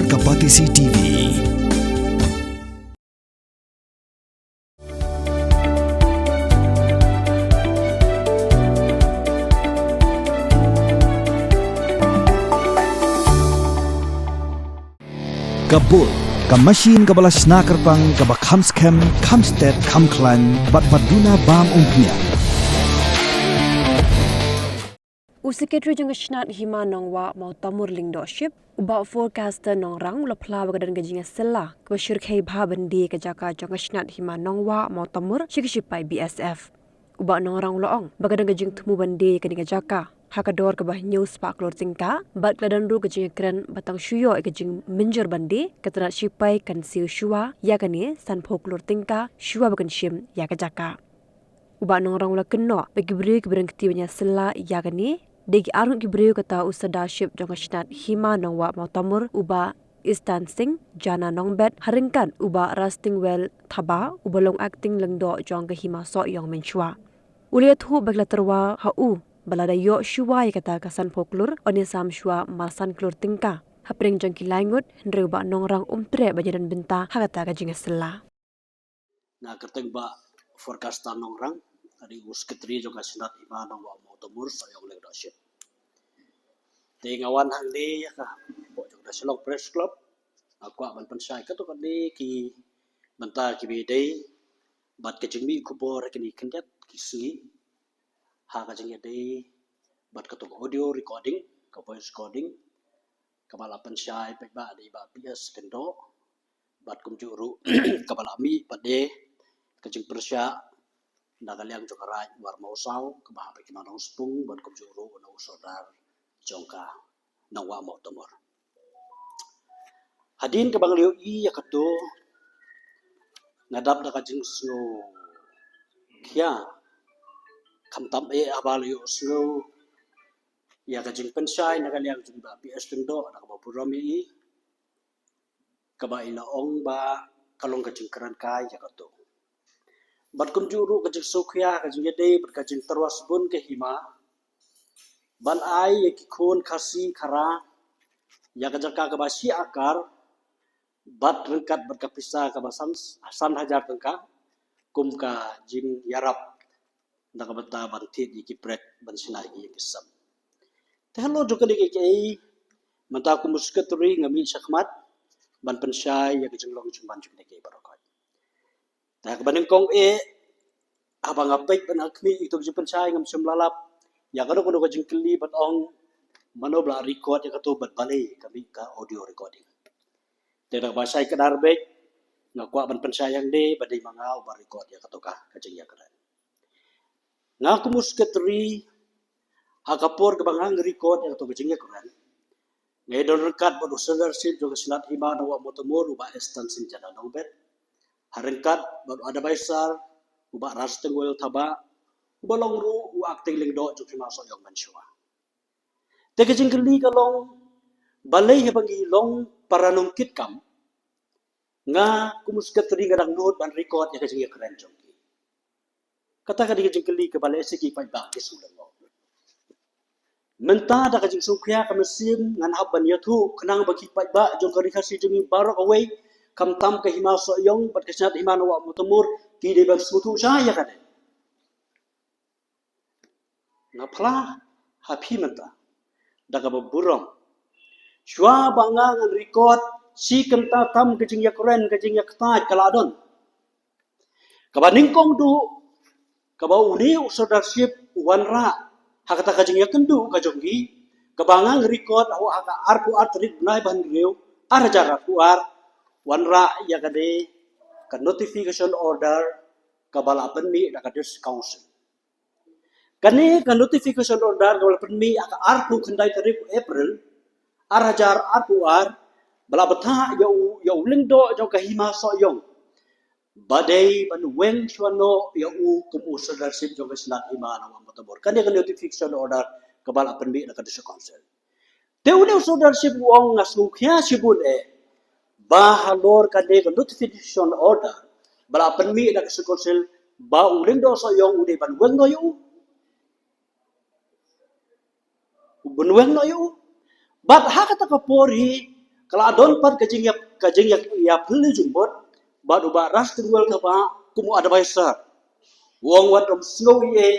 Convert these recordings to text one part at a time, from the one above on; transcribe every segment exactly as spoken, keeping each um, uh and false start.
Ka Batesi T V. Ka Bull, ka machine kaba la shna kyrpang, kaba kham skhem, kham stet, kham khlaiñ, bad pat duna bam umphniang. U Secretary jong ka Shnat Hima Nongwah Mawtamur Lyngdoh Ship, u Bah Forecaster Nongrang, u la phla ba ka don ka jingïasylla kaba shyrkhei bha ban die ka jaka jong ka Shnat Hima Nongwah Mawtamur sha ki shipai B S F. U Bah Nongrang u la ong ba ka don ka jingthmu ban die kane ka jaka ha ka dor kaba hynñiew spah klur tyngka, bad ka la don ruh ka jingkren ba tang shu ïoh ïa ka jingmynjur ban die, ka tnat shipai kan siew shuwa ïa kane sanphew klur tyngka shuwa ba kan shim ïa ka jaka. U Bah Nongrang u la kynnoh ba ki briew kiba ryngkti ban ïasylla ïa kane, dei ki arngut ki briew, kata u Sardar Ship jong ka Shnat Hima Nongwah Mawtamur, u Bah Istan Singh, Jana Nongbet, ha ryngkat u Bah Rastingwell Thaba, uba long acting lyngdoh jong ka Hima Sohiong mynshuwa. U la ïathuh ba ki la tyrwa ha u ba lada ïoh shuwa ïa kata ka sanphew klur, yn ïasam shuwa mar san klur tyngka hapdeng jong ki lai ngut, hynrei u Bah Nongrang um treh ban ïadon bynta ha kata ka jingïasylla. Na kyrteng Bah Forecaster Nongrang, ka dei u Secretary jong ka Shnat Hima Nongwah Mawtamur Sohiong Lyngdoh Ship. Te nga wan hangne ïa ka, jong ka Shillong Press Club, nga kwah ban pynshai katto katne ki bynta kiba dei bad ka jingmih khubor ha kine khyndiat ki sngi, ha ka jingïadei bad katto ka audio recording, ka voice recording, kaba la pynshai paidbah da i Bah P S Lyngdoh, bad kumjuh ruh kaba la mih pat de ka jingpyrshah na ka liang jong ka Raid War Mawsaw, kaba hap ïa ki nongspung, bad kumjuh ruh na u Sordar jong ka Nongwah Mawtamur. Hadien kaba nga la ïohi ïa kato, nga dap da ka jingsngewkhia, khamtam eh haba la ïohsngew ïa ka jingpynshai na ka liang jong i Bah P S Lyngdoh, da kaba burom ïa i, kaba i la ong ba ka long ka jingkren kai ïa kato. Bad kumjuh ruh ka jingsngewkhia, ka jingïadei bad ka jingtyrwa sbun ka hima ban ai ïa ki khun Khasi Khara ïa ka jaka kaba shi akar, bad ryngkat bad ka pisa kaba san, san hajar tyngka, kum ka jingïarap na ka bynta ban thied ïa ki prek ban shna ïa ki sem. Te halor jong kane kaei kaei, mynta kum u Secretary nga mih shakhmat ban pynshai ïa ka jinglong jingman jong kane kaei baroh. Te ha kaba nyngkong eh, haba nga peit bad nga khmih ïa kato ka jingpynshai, ngam shym la lap ïa kano kano ka jingkylli ban ong mano ba la record ïa kato bad balei ka mih ka audio recording. Te da kaba shai kdar beit, nga kwah ban pynshai hangne ba dei ma nga uba record ïa kato ka, ka jingïakren. Nga kum u Secretary, ha ka por kaba nga record ïa kato ka jingïakren, nga ïadon ryngkat bad u Sardar Ship jong ka Shnat Hima Nongwah Mawtamur, u Bah Estan Singh Jana Nongbet, ha ryngkat bad u advisor, u Bah Rastengwel Thabah, uba long ruh u acting lyngdoh jong ka Hima Sohiong mynshuwa. Te ka jingkylli ka long, balei haba ngi long para nongkitkam, nga kum u Secretary nga dang nud ban record ïa ka jingïakren jong ki? Kata ka dei ka jingkylli kaba lehse ki paidbah ki shu lyngngoh. Mynta da ka jingsngewkhia ka mynsiem ngan hap ban ïathuh khnang ba ki paidbah jong ka Ri Khasi jong ngi baroh kawei, khamtam ka Hima Sohiong bad ka Shnat Hima Nongwah Mawtamur, ki dei ban sngewthuh shai ïa kane. Nga phla ha phi mynta da kaba burom, shuwa ba nga ngan record, shi kynta tam ka jingïakren, ka jingïakyntait ka la don. Kaba nyngkong duh, kaba une u Sardar Ship u wanrah ha kata ka jingïakynduh ka jong ngi, kaba nga ngan record ha ka arphew ar tarik bnai ba hynriew, ar hajar arphew ar, wanrah ïa kane ka notification order kaba la pynmih da ka District Council. Kane ka notification order kaba la pynmih ha ka arphew khyndai tarik April, ar hajar arphew ar, ba la bthah ïa u, ïa u lyngdoh jong ka Hima Sohiong ba dei ban weng shuwa noh ïa u kum u Sardar Ship jong ka Shnat Hima Nongwah Mawtamur. Kane ka notification order kaba la pynmih da ka District Council. Te une u Sardar Ship u ong, nga sngewkhia shibun eh ba halor kane ka notification order ba la pynmih da ka District Council, ba u lyngdoh Sohiong u dei ban weng noh ïa u. U ban weng noh ïa u. Bad ha kata ka por hi, Ka la don pat ka jingïa, ka jingïa, ïa phylliew jingmut bad u Bah Rash Tynwell Thabah kum u advisor. U ong wat ym sngew ei ei,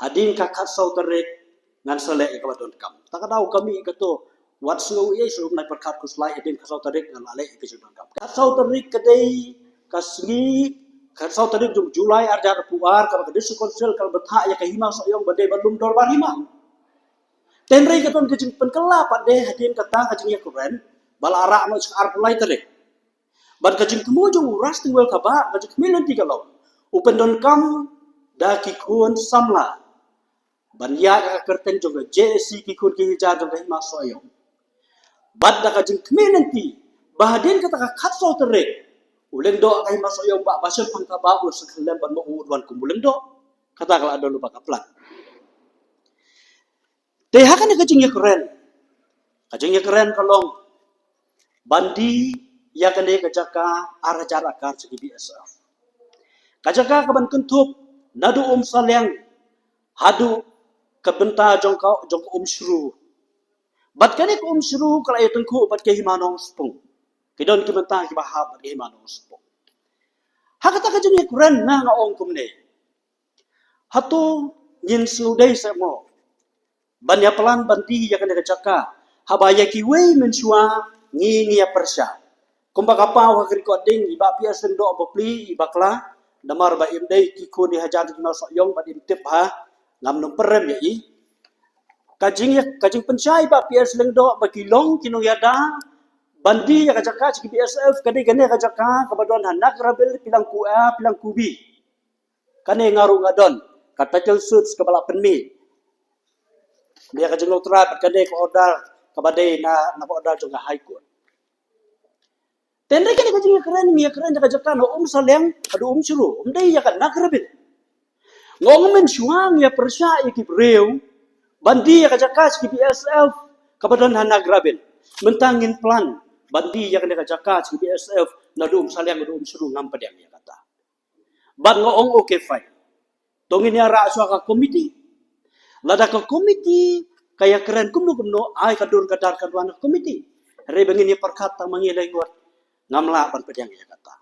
hadien ka khatsaw tarik ngan sa leh ïa kaba donkam. Ta ka daw ka mih kato, wat sngew ei ei, shu ym nai pyrkhat khuslai, hadien khatsaw tarik ngan la leh ïa ka jingdonkam. Khatsaw tarik ka dei ka sngi, khatsaw tarik jong July ar hajar arphew ar, kaba ka District Council ka la bthah ïa ka Hima Sohiong ba dei ban lum dorbar hima. Te hynrei ka don ka jingpynkylla pat de hadien kata ka jingïakren ba la rah noh sha ka arphew lai tarik. Bad ka jingthmu jong u Rash Tynwell Thabah, ka jingkhmih lynti ka long, u pyndonkam da ki khun samla ban ïaid ha ka kyrteng jong ka J A C, ki khun ki hajar jong ka Hima Sohiong. Bad da ka jingkhmih lynti ba hadien kata ka khatsaw tarik u lyngdoh ka Hima Sohiong, Bah Bashiemphang Thabah, un sa khyllem ban mih, u wan kum u lyngdoh. Kata ka la don lypa ka plan. Te ha kane ka jingïakren, ka jingïakren ka long ban die ïa kane ka jaka ar hajar akar sha ki B S F. Ka jaka kaban kynthup naduh Umsaliang haduh ka bynta jong ka, jong ka Umshru. Bad kane ka Umshru ka la ïatyngkhuh bad ka Hima Nongspung. Ki don ki bynta kiba hap bad ka Hima Nongspung. Ha kata ka jingïakren nga, nga ong kumne. Hato ngin sngewdei seh mo ban ïa plan ban die ïa kane ka jaka, haba ïa kiwei mynshuwa ngi, ngi ïa pyrshah. Kumba ka paw ha ka recording, i Bah P S Lyngdoh bapli, i bakla, namar ba im dei ki khun i hajar ki Hima Sohiong bad im tip ha, ngam nym pyrem ïa i. Ka jing, ka jingpynshai Bah P S Lyngdoh ba ki long ki nongïada ban die ïa ka jaka sha ki B S F, ka dei kane ka jaka kaba don ha Nagrabil, Pilangku A, Pilangku B. Kane nga ruh nga don ka title suit kaba la pynmih. Dei ka jingnotice bad kane ka order kaba dei na, na ka order jong ka High Court. Te hynrei kane ka jingïakren, ngi ïakren ïa ka jaka na Umsaliang haduh Umshru, ym dei ïa ka Nagrabil. Nga ong mynshuwa ngi ïa pyrshah ïa ki briew ban die ïa ka jaka sha ki B S F kaba don ha Nagrabil. Mynta ngin plan ban die ïa kane ka jaka sha ki B S F naduh Umsaliang haduh Umshru, ngam pdiang ïa kata. Bad nga ong okay, fine. To ngin ïa rah shuwa ka komiti. Lada ka komiti ka ïakren kumno kumno, ai ka dur ka dar ka duwan ka komiti. Hynrei ba ngin ïa pyrkhat tang ma ngi lai ngut, ngam lah ban pdiang ïa kata.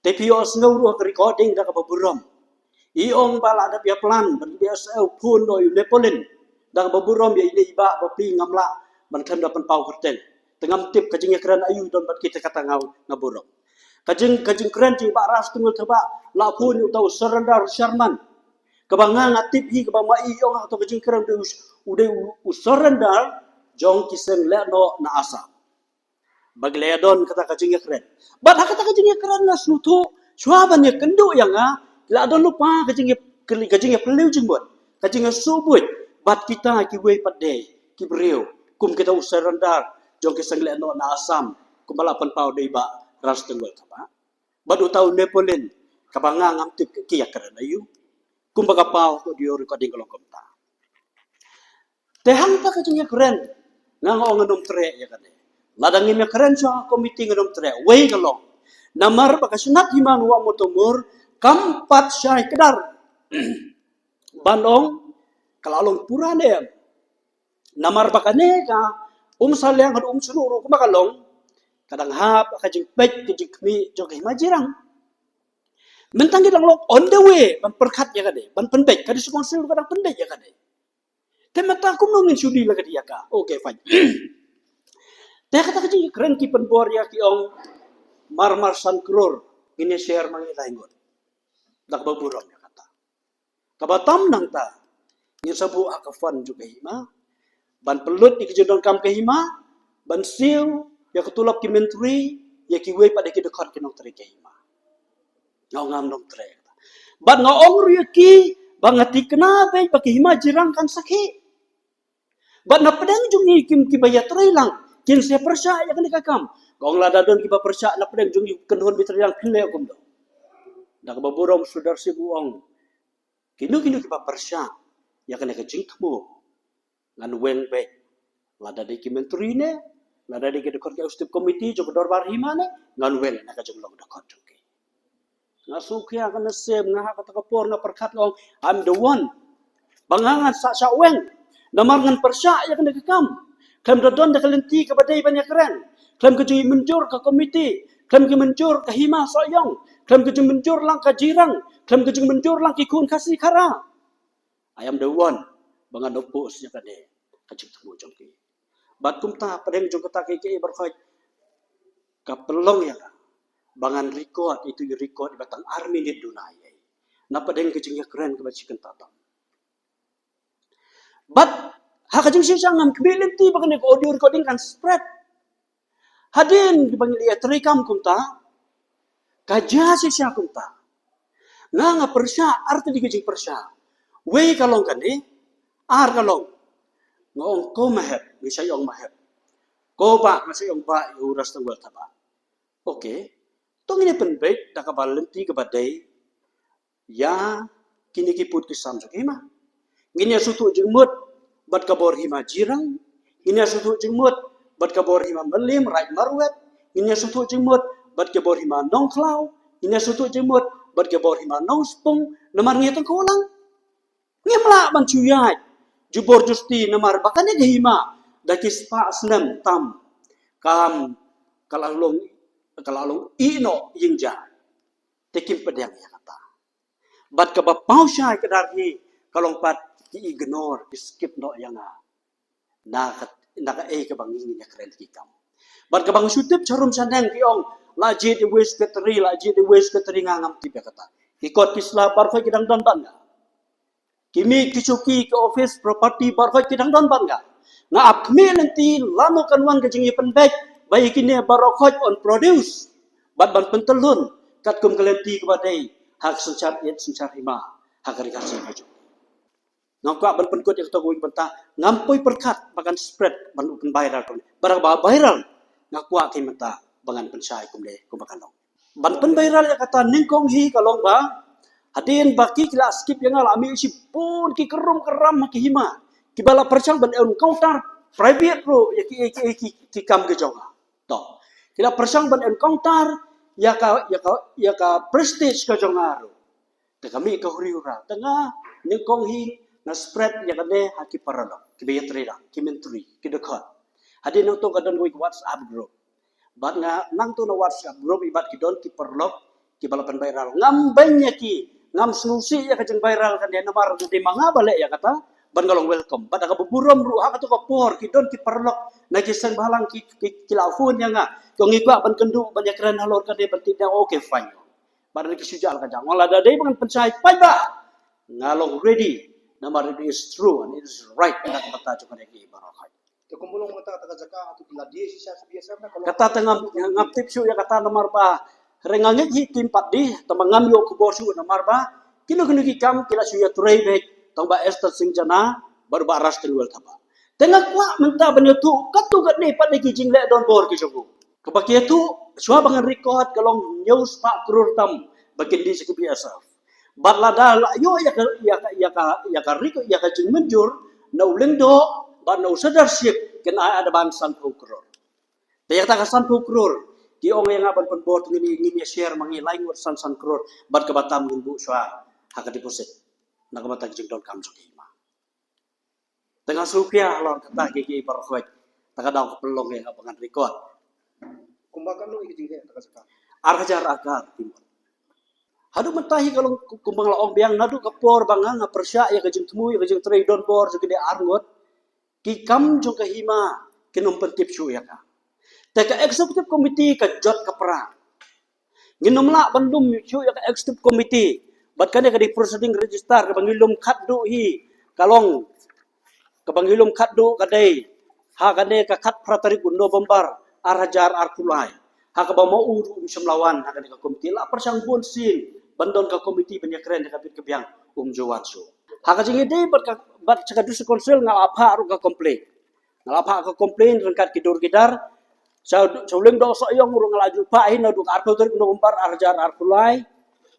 Te phi ïohsngew ruh ha ka recording da kaba burom, i ong ba lada phi ïa plan ban, B S F phone noh ïa u Napoleon da kaba burom, ïa ine i bah bapli, ngam lah ban khlem da pynpaw kyrteng. Te ngam tip ka jingïakren aïu don bad ki, te kata nga, nga burom. Ka jing, ka jingkren jong i Bah Rash Tynwell Thabah, la phone ïa uta u Surrender Sharman, kaba nga, nga tip hi, kaba ma i ong ha kato ka jingkren u dei u, u dei u, u surrender jong ki seng lehnoh na Assam. Ba ki la ïa don kata ka jingïakren. Bad ha kata ka jingïakren nga sngewthuh, shuwa ban ïakynduh ïa nga, la don lypa ka jingïa, ka jingïaphylliew jingmut, ka jingïasuhbuit bad kita kiwei pat de ki briew, kum kita u surrender jong ki seng lehnoh na Assam, kumba la pynpaw da i Bah Rash Tynwell Thabah. Bad uta u Napoleon, kaba nga ngam tip ki ïakren aïu. Kumba ka paw ka audio recording ka long kumta. Te hangta ka jingïakren, nga, nga ong ngan ym treh ïa kane. Lada ngim ïakren shuwa ha komiti ngan ym treh. Wei ka long, namar ba ka shnat hima Mowkaiaw Muttiahmurr kam pat shai kdar ban ong ka la long pura ne em. Namar ba kane ka Umsaliang haduh Umshru ruh kumba ka long, ka dang hap ka jingpeit ka jingkhmih jong ka hima Jirang. Mynta ngi dang long on the way ban pyrkhat ïa kane, ban pynbeit, ka District Council ruh ka dang pynbeit ïa kane. Te mynta kumno ngin shu die la ka die ïa ka? Okay, fine. Te kata ka jingkren ki pynbor ïa ki ong marmar san klur ngin ïa share ma ngi lai ngut. Da kaba burom ïa kata. Kaba tam nangta, ngin sa buh ha ka fund jong ka hima ban pynlut ïa ki jingdonkam ka hima, ban siew ïa ka tulop ki myntri, ïa kiwei pat de ki dkhot ki nongtrei ka hima. Nga ong ngam nongtrei. Bad nga ong ruh ïa ki ba nga thikna beit ba ka hima Jirang kan sakhi. Bad na pdeng jong ngi kim, kiba ïatrei lang, kin sa pyrshah ïa kane ka kam. Nga ong lada don kiba pyrshah na pdeng jong ngi, kynhun ba ïatrei lang, phin leh kumno? Da kaba burom Sordar Sib u ong, kino kino kiba pyrshah ïa kane ka jingthmu, ngan weng beit. Lada dei ki myntri ne, lada dei ki dkhot ki executive committee jong ka dorbar hima ne, ngan weng na ka jinglong dkhot jong ki. Nga sngewkhia, nga mynsiem, nga ha kata ka por nga pyrkhat, nga ong, I'm the one. Ba nga ngan sa shah weng. Namar ngan pyrshah ïa kane ka kam. Khlem da don da ka lynti kaba dei ban ïakren. Khlem ka jingmynjur ka komiti. Khlem ka mynjur ka hima Sohiong. Khlem ka jingmynjur lang ka Jirang. Khlem ka jingmynjur lang ki khun Khasi Khara. I am the one ba ngan oppose ïa kane ka jingthmu jong ki. Bad kumta pdeng jong kata ka KA baroh khoit ka pynlong ïa nga ba ngan record, itu i record iba tang ar minit duna ïa. Na pdeng ka jingïakren kaba shi kynta tam. Bad ha ka jingshisha ngam khmih lynti ba kane ka audio recording kan spread. Hadien ba ngi la ïatrei kam kumta, ka jia shisha kumta. Nga nga pyrshah, artylli ka jingpyrshah. Wei ka long kane, ar ka long. Nga ong ko Mahep, nga sa ong Mahep. Ko Bah, nga sa ong Bah, ïa u Rastang Wel Thabah. Okay. To ngin ïa pynbeit da kaba lynti kaba dei ïa kine ki pud ki sam jong ka hima. Ngin ïa sngewthuh jingmut bad ka bor hima Jirang. Ngin ïa sngewthuh jingmut bad ka bor hima Mylliem, Raid Marwet. Ngin ïa sngewthuh jingmut bad ka bor hima Nongkhlaw. Ngin ïa sngewthuh jingmut bad ka bor hima Nongspung. Namar ngi tang ko lang. Ngim lah ban shu ïaid jubor justi namar ba kane ka hima da ki spah snem tam kam ka la long, ka la long ïehnoh ïingjia. Te kim pdiang ïa kata. Bad kaba paw shai ka dar hi ka long pat ki ignore, ki skip noh ïa nga. Na ka, na kaei kaba ngi ngin ïakren ki kam. Bad kaba nga shu tip sharum shaneng ki ong la jied iwei i secretary, la jied iwei i secretary, nga ngam tip ïa kata. Ki kot ki sla baroh khoit ki dang don bad nga. Ki miej ki shuki, ki office property baroh khoit ki dang don bad nga. Nga ap khmih lynti lano kan wan ka jingïapynbeit ba ïa kine baroh khoit yn produce bad ban pyntyllun katkum ka lynti kaba dei ha ka synshar ïeit synshar hima ha ka ri Khasi ka jong. Nga kwah ban pynkut ïa kata kawei ka bynta, ngam poi pyrkhat ba kan spread ban u pynviral kumne. Bad ba viral nga kwah ka mynta ba ngan pynshai kumne kumba ka long. Ban pynviral ïa kata nyngkong hi ka long ba hadien ba ki ki la skip ïa nga la mih shibun ki krum kram ha ki hima kiba la pyrshang ban encounter private ruh ïa ki, ïa ki, ïa ki, ki kam ki jong nga. To. Ki la pyrshang ban encounter ïa ka, ïa ka, ïa ka prestige ka jong nga ruh. Te ka mih ka huri hura. Te nga nyngkong hi nga spread ïa kane ha ki paralok, kiba ïatrei lang, ki myntri, ki dkhot. Hadien nangto ka don kawei ka WhatsApp group. Bad nga nangto na WhatsApp group i bad ki don ki paralok kiba la pynviral. Ngam beiñ ïa ki, ngam sngewsih ïa ka jingviral kane namar dei ma nga ba leh ïa kata, bad nga long welcome. Bad da kaba burom ruh ha kato ka por ki don ki paralok na ki seng bhalang ki, ki, ki la phone ïa nga. Ki ong ngi kwah ban kynduh ban ïakren halor kane ban tip. Okay, fine. Bad da ki shu jah la ka jam. Nga la da dei ba ngan pynshai paidbah. Nga long ready. Namar it is true and it is right. Na ka bynta jong kane ki baroh khoit. Te kumba long kata ka jaka hato ki la die shisha sha BSF na ka long. Kata te ngam, ngam tip shuh ïa kata namar ba hynrei nga ngeit hi kim pat die, tangba ngam ïoh khubor shuh namar ba kino kino ki kam ki la shu ïatrei beit tang Bah Esther Singh Jana bad Bah Rastang Wel Thabah. Te nga kwah mynta ban ïathuh katto katne pat de ki jingleh donbor ki jong u. Kaba ki ïathuh shuwa ba ngan record ka long hynñiew spah klur tam ba kin die sha ki BSF. Bad lada la ïoh ïa ka, ïa ka, ïa ka, ïa ka ri, ïa ka jingmynjur na u lyngdoh bad na u Sirdarship, kin ai advance sanphew klur. Te ïa kata ka sanphew klur ki ong ïa nga ban pynbor, ngin, ngin ïa share ma ngi lai ngut san san klur bad kaba tam ngin buh shuwa ha ka deposit. Na ka bynta ka jingdonkam jong ki hima. Te nga sngewkhia halor kata ki, ki baroh khoit. Te ka daw ka pynlong ïa nga ba ngan record. Kumba katno ïa ka jingleh kata ka jaka? Ar hajar akar, ki mut. Haduh mynta hi ka long kumba nga la ong biang, naduh ka por ba nga nga pyrshah ïa ka jingthmu, ïa ka jingtrei donbor jong kine ar ngut, ki kam jong ka hima kin ym pyntip shuh ïa ka. Te ka executive committee ka jot ka pra. Ngin ym lah ban lum shuh ïa ka executive committee. Bad kane ka dei presiding register kaba ngi lum khatduh hi ka long, kaba ngi lum khatduh ka dei ha kane ka khatphra tarik u November ar hajar arphew lai. Ha kaba ma u ruh um shym la wan ha kane ka committee, la pyrshang bun sien ban don ka committee ban ïakren ïa ka bit ka biang, um ju wan shuh. Ha ka jingïadei bad ka, bad sha ka District Council nga la phah ruh ka complaint. Nga la phah ka complaint ryngkat ki dur ki dar. Sha, sha u lyngdoh Sohiong ruh nga la ju phah hi naduh ka arphew tarik November ar hajar arphew lai.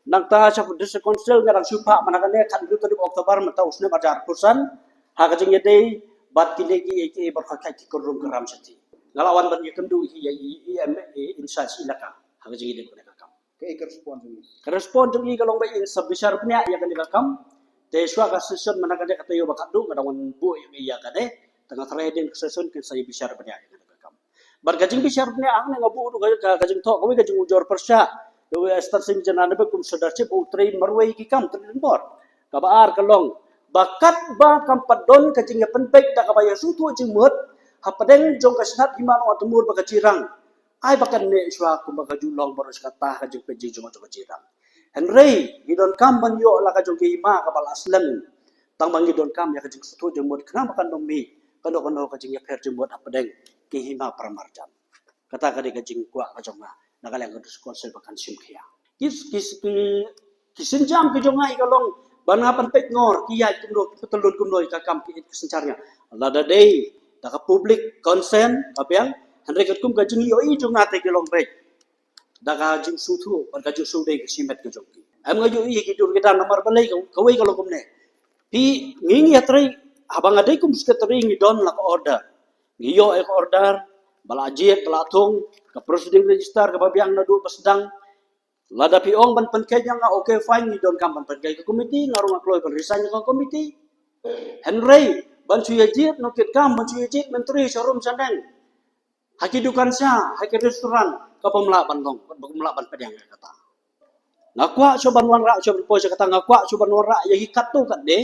Nangta sha District Council nga dang shu phah man ha kane khathynriew tarik October mynta u snem ar hajar arphew san. Ha ka jingïadei bad kine ki, ki, ki baroh khoit ki kynrum kynram shatei. Nga la wan ban ïakynduh hi ïa i, i, em, i, in charge ilaka ha ka jingïadei bad kane ka kam. Kaei ka respond jong i? Ka respond jong i ka long ba in sa bishar bniah ïa kane ka kam. Te shuwa ka session mynta ka dei ka taïew ba khatduh nga dang wan buh ïa ka dei. Tang nga trai ding ka session kin sa ïa bishar bniah ïa kane ka kam. Bad ka jingbishar bniah hangne nga buh ruh ka, ka, ka jingthoh kawei ka jingujor pyrshah. Kawei Assistant Secretary General ba kum sdang shi ba u trei marwei ki kam trei board. Kaba ar ka long ba katba kam pat don ka jingïapynbeit da kaba ïasngewthuh jingmut hapdeng jong ka shnat hima nongwah tymur bad ka Jirang, ai ba kan neh shuwa kumba ka ju long baroh shi katta ka jingpeit jingjngoh jong ka Jirang. Hynrei ngi donkam ban ïoh la ka jong ki hima kaba la slem. Tang ba ngi donkam ïa ka jingsngewthuh jingmut khnang ba kan ym mih kano kano ka jingïapher jingmut hapdeng ki hima para marjan. Kata ka dei ka jingkwah ka jong nga na ka liang ka District Council ba kan shim khia. Ki, ki, ki, ki sienjam ki jong nga ïa ka long ba nga pynpeit ngor ki ïaid kumno, ki pyntylun kumno ïa ka kam ki ïeit ki synshar ïa. Lada dei da ka public consent ka biang, hynrei katkum ka jingïohi jong nga te ki long beit da ka jingsngewthuh bad ka jingsngewdei ka shimet ka jong ki. Em, nga ïohi ki dur ki dan namar balei ka, kawei ka long kumne. Phi, ngi ngi ïatrei, haba nga dei kum secretary ngi don la ka order. Ngi ïoh ïa ka order ba la jied, ba la thung, ka proceeding register kaba biang naduh ba sdang. Lada phi ong ban pynkheiñ ïa nga, okay, fine, ngi donkam ban pynkheiñ ka komiti, nga ruh nga kloi ban resign ïa ka komiti. Hynrei ban shu ïa jied nongkitkam, ban shu ïa jied myntri sharum shaneng, ha ki dukan sha, ha ki restaurant, ka bym lah ban long, bym lah ban pdiang ïa kata. Nga kwah shuh ban wanrah, shuh ban poi sha kata, nga kwah shuh ban wanrah ïa ki katto katne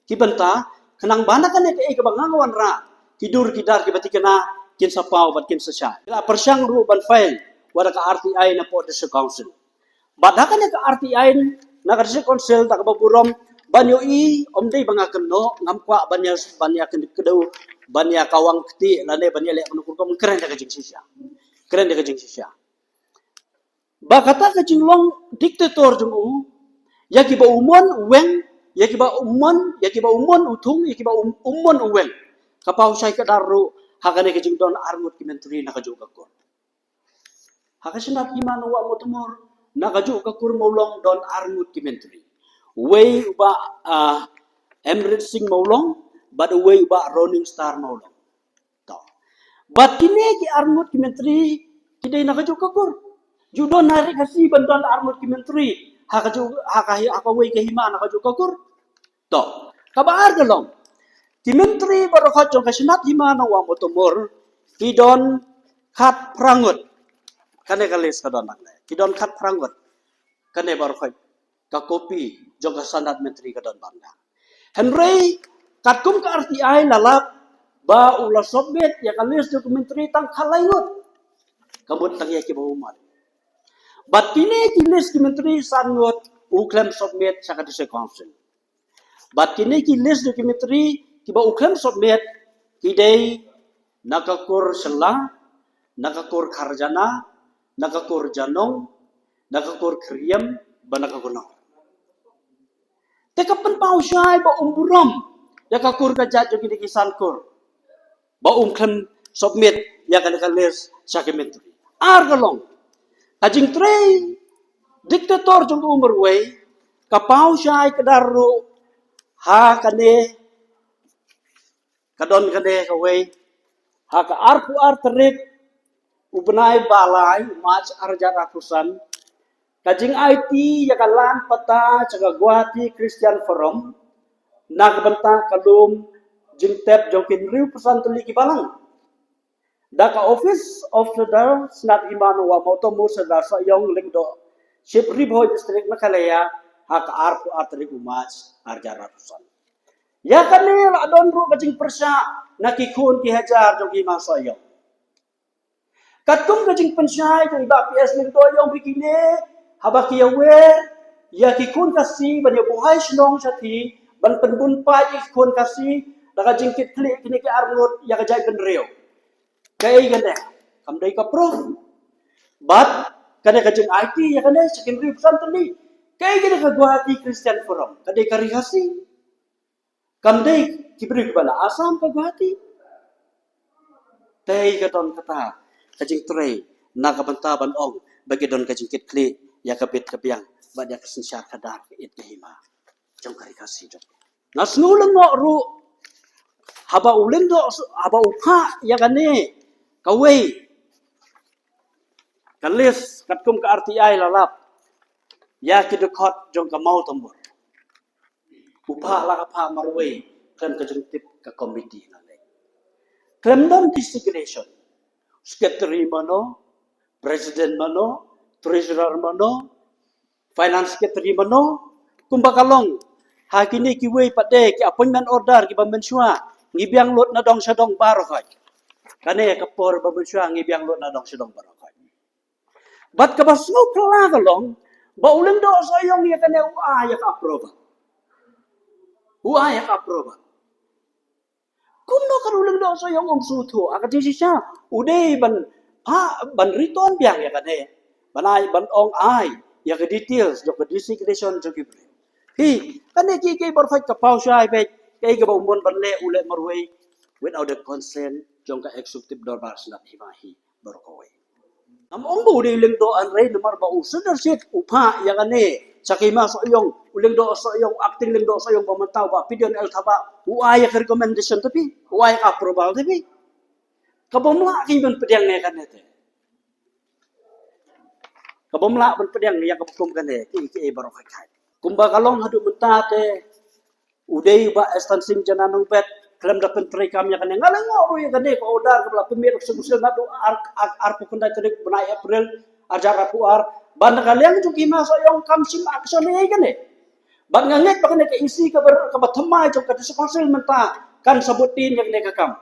ki bynta, khnang ba na kane kaei kaba nga nga wanrah, ki dur ki dar kiba thikna kin sa paw bad kin sa shai. Ki la pyrshang ruh ban file wat la ka R T I na pdeng District Council. Bad ha kane ka R T I na ka District Council da kaba burom ban ïohi, ym dei ba nga kynnoh, ngam kwah ban ïa, ban ïa kynnoh kdew, ban ïa kawang kti lane ban ïa leh ban ukur, kum kren da ka jingshisha. Kren da ka jingshisha. Ba kata ka jinglong dictator jong u, ïa kiba u mon u weng, ïa kiba u mon, ïa kiba u mon u thung, ïa kiba u, u mon u weng. Ka paw shai ka dar ruh ha kane ka jingdon arngut ki myntri na kajuh ka kur. Ha ka shnat hima nongwah Mawtymor na kajuh ka kur Mawlong don arngut ki myntri. Uwei u Bah, ah, Emrit Singh Mawlong bad uwei u Bah Roning Star Mawlong. To. Bad kine ki arngut ki myntri ki dei na kajuh ka kur. Ju don na Ri Khasi ban don arngut ki myntri ha kajuh, ha ka hi-, ha kawei ka hima na kajuh ka kur. To, kaba ar ka long, ki myntri baroh jong ka shnat hima nongwah Mawtymor ki don khatphra ngut. Kane ka list ka don hangne, ki don khatphra ngut. Kane baroh ka kopi jong ka shnat myntri ka don bad nga. Hynrei katkum ka R T I la lap ba u la submit ïa ka list jong ki myntri tang khatlai ngut. Ka mut tang ïa kiba u mon. Bad kine ki list ki myntri san ngut u khlem submit sha ka District Council. Bad kine ki list jong ki myntri kiba u khlem submit ki dei na ka kur Shylla, na ka kur Kharjana, na ka kur Janong, na ka kur Khyriem bad na ka kur Nong. Te ka pynpaw shai ba um burom ïa ka kur ka jait jong kine ki san kur ba um khlem submit ïa kane ka list sha ki myntri. Ar ka long, ka jingtrei dictator jong u marwei ka paw shai ka dar ruh ha kane, ka don kane kawei, ha ka arphew ar tarik u bnai ba lai, March, arhajar arphew san, ka jingaiti ïa ka land patta sha ka Guwahati Christian Forum na ka bynta ka lum jingtep jong ki hynriewphew san tylli ki balang. Da ka Office of Sadar Shnat Hima Nongwah Mawtymor Sardar Sohiong Lyngdoh, Ship Ri Bhoi District, Meghalaya, ha ka arphew ar tarik u March, arhajar arphew san. Ïa kane la don ruh ka jingpyrshah na ki khun ki hajar jong ki hima Sohiong. Katkum ka jingpynshai jong i Bah P S Lyngdoh, ïa u ba kine haba ki ïawer ïa ki khun Khasi ban ïa buhai shnong shathie, ban pynbun paid ïa ki khun Khasi da ka jingkitkhlieh kine ki arngut ïa ka jaitbynriew. Kaei kane? Kam dei ka proof. Bad kane ka jingaiti ïa kane sha ki hynriewphew san tylli. Kaei kane ka Guwahati Christian Forum? Ka dei ka Ri Khasi? Kam dei ki briew kiba na Assam ka Guwahati? Te ka don kata ka jingtrei na ka bynta ban ong ba ki don ka jingkitkhlieh ïa ka bit ka biang bad ïa ka synshar khadar ka ïit ka hima jong ka Ri Khasi jong. Nga sngew lyngngoh ruh haba u Lyngdoh, haba u phah ïa kane kawei ka list katkum ka R T I la lap ïa ki dkhot jong ka Mawtymor. U phah la ka phah marwei, khlem ka jingtip ka komiti na lei. Khlem don designation. Secretary mano, president mano, treasurer mano, finance secretary mano, kumba ka long ha kine kiwei pat de ki appointment order kiba mynshuwa, ngi biang lut na dong sha dong baroh khoit. Kane ka por ba mynshuwa ngi biang lut na dong sha dong baroh khoit. Bad kaba sngewphylla ka long ba u lyngdoh Sohiong ïa kane u ai ïa ka approval. U ai ïa ka approval. Kumno kan u lyngdoh Sohiong um sngewthuh ha ka jingshisha? U dei ban, ha, ban return biang ïa kane, ban ai, ban ong ai ïa ka details jong ka designation jong ki briew. Hi, kane kiei kiei baroh khoit ka paw shai beit, kaei kaba u mon ban leh u leh marwei without the consent jong ka executive dorbar Shnat Hima hi baroh kawei. Ngam ong ba u dei u lyngdoh hynrei namar ba u Sir Darshit u phah ïa kane sha ka Hima Sohiong, u lyngdoh Sohiong, u acting lyngdoh Sohiong ba mynta u Bah Pidion L Thabah u ai ïa ka recommendation te phi, u ai ïa ka approval te phi. Ka bym lah ki ban pdiang ïa kane te. Ka bym lah ban pdiang ïa kaba kum kane, kiei kiei baroh khoit. Kumba ka long haduh mynta te, u dei u Bah Eastern Singh Janna Nongbet, khlem da pyntreikam ïa kane. Nga la ngoh ruh ïa kane ka order kaba la pynmih da u Sir Marshal naduh ar, ar, arphew khyndai tarik bnai April, arhajar arphew ar, ba na ka liang jong ki Hima Sohiong kam shim action ïa kane. Bad nga ngeit ba kane ka E C kaba, kaba thymmai jong ka District Council mynta kan sa bud dien ïa kane ka kam.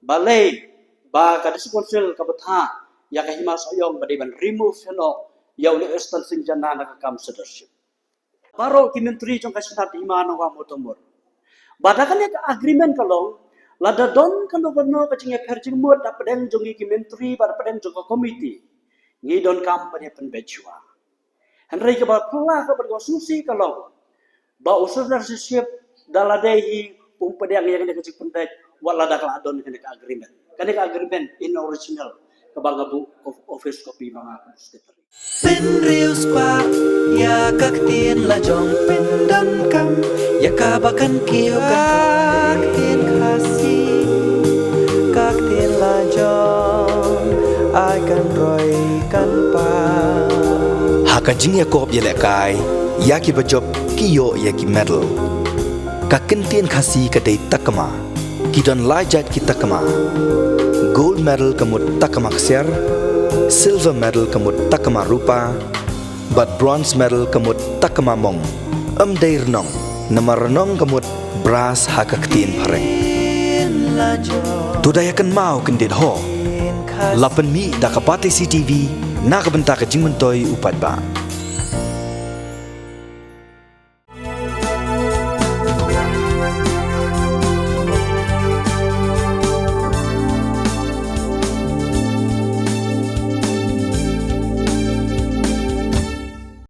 Balei ba ka District Council ka bthah ïa ka Hima Sohiong ba dei ban remove hano ïa u Eastern Singh Janna na ka kam Sir Darshit. Baroh ki myntri jong ka Shnat Hima Nongwah Mawtamur. Ba da kane ka agreement ka long, lada don kano kano ka jingïapher jingmut da pdeng jong ki myntri bad da pdeng jong ka committee, ngi donkam ban ïa pynbeit shuwa. Hynrei kaba phylla kaba sngewsih ka long ba u Sir Darshit Shiv da lade hi um pdiang ïa kane ka jingpynbeit wat lada ka la don kane ka agreement. Kane ka agreement in original kaba nga buh of-, office copy ma nga kum secretary. Pynriewspah ïa ka ktien la jong pyndonkam ïa kaba kan kiew ka ktien Khasi, ka ktien la jong ai kan roi kan pa. Ha ka jingïakop ïalehkai ïa kiba jop ki ïoh ïa ki medal. Ka ktien Khasi ka dei takma. Ki don lai jait ki takma. Gold medal ka mut takma ksiar, silver medal ka mut takma rupa, bad bronze medal ka mut takma mong. Ym dei rnong, namar rnong ka mut brass ha ka ktien phareng. To da ïa kynmaw kyndit ho. La pynmih da ka Batesi T V na ka bynta ka jingmyntoi u paidbah.